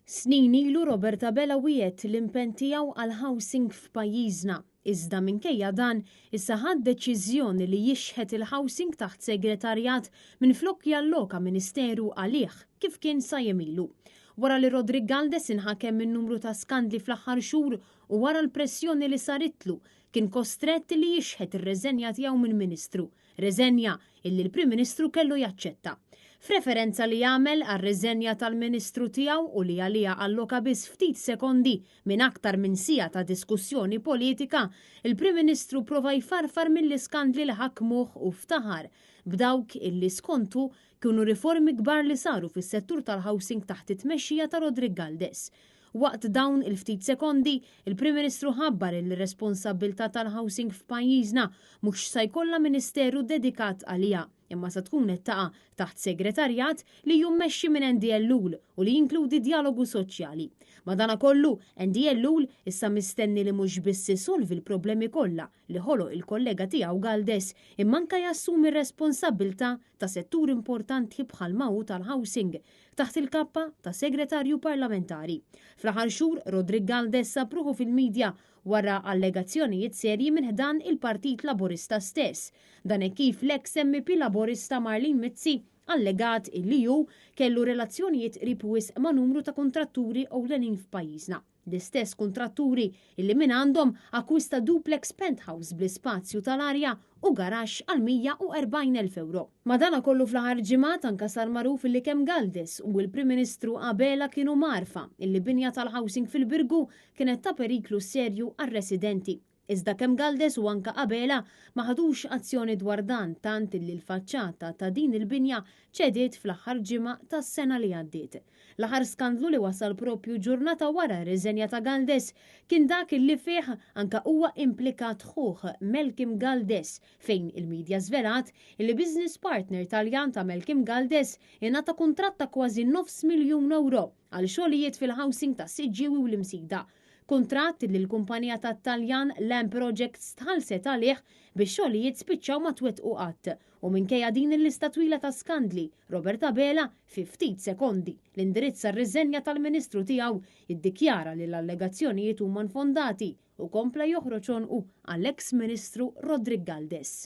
Snin ilu Robert Abela wiegħed l-impenn tiegħu għall-housing f'pajjiżna. Iżda minkejja dan, issa ħa d-deċiżjoni li jixħet il-housing taħt segretarjat minflok jalloka ministeru għalih, kif kien sa jiem ilu. Wara li Roderick Galdes inħakem minn numru ta' skandli fl-aħħar xhur u wara l-pressjoni li saritlu, kien kostrett li jixħet ir-reżenja tiegħu minn Ministru. Reżenja illi l-Prim Ministru kellu jaċċetta. F'referenza li għamel għar-reżenja tal-Ministru tiegħu u li għaliha alloka biss ftit sekondi minn aktar minn siegħa ta' diskussjoni politika, il-Prim Ministru prova jfarfar mill-iskandli li ħakmuh u ftaħar b'dawk illi skontu kienu riformi kbar li saru fis-settur tal-housing taħt it-tmexxija ta' Roderick Galdes. Waqt dawn il-ftit sekondi, il-Prim Ministru ħabbar illi r-responsabbiltà tal-housing f'pajjiżna mhux sa jkollha ministeru dedikat għaliha, imma sa tkun qed taqa' taħt segretarjat li hu mmexxi minn Andy Ellul u li jinkludi djalogu soċjali. Madanakollu, Andy Ellul issa mistenni li mhux biss isolvi l-problemi kollha li ħoloq il-kollega tiegħu Galdes, imma anke jassumi r-responsabbiltà ta' settur importanti bħalma hu tal-housing, taħt il-kappa ta' Segretarju Parlamentari. Fl-aħħar xhur, Roderick Galdes sab ruħu fil-media wara allegazzjonijiet serji minn ħdan il-Partit Laburista stess. Dan hekk kif l-eks MEP Laburista Marlene Mizzi allegat illi hu kellu relazzjonijiet qrib wisq ma' numru ta' kuntratturi ewlenin f'pajjiżna. L-istess kuntratturi illi mingħandhom akkwista duplex penthouse bl-ispazju tal-arja u garaxx għal 140,000 ewro. Madanakollu fl-aħħar ġimgħat anke sar magħruf illi kemm Galdes u l-Prim Ministru Abela kienu mgħarrfa illi binja tal-housing fil-Birgu kienet ta' periklu serju għar-residenti. Iżda kemm Galdes u anke Abela ma ħadux azzjoni dwar dan tant illi l-faċċata ta' din il-binja ċediet fl-aħħar ġimgħa tas-sena li għaddiet. L-aħħar skandlu li wasal proprju ġurnata wara r-riżenja ta' Galdes kien dak illi fih anke huwa implikat ħuh Malcolm Galdes fejn il-midja żvelat illi business partner Taljan ta' Malcolm Galdes ingħata kuntratt ta' kważi nofs miljun ewro għal xogħlijiet fil-housing tas-Siġġiewi u l-Imsida. Kuntratt li l-kumpanija tat-Taljan Lamb Projects tħallset għalih biex xogħlijiet spiċċaw ma twettqu qatt. U minkejja din il-lista twila ta' skandli, Robert Abela fi ftit sekondi li indirizza r-riżenja tal-Ministru tiegħu iddikjara li l-allegazzjonijiet huma nfondati u kompla joħroġ għonqu għall-eks Ministru Roderick Galdes.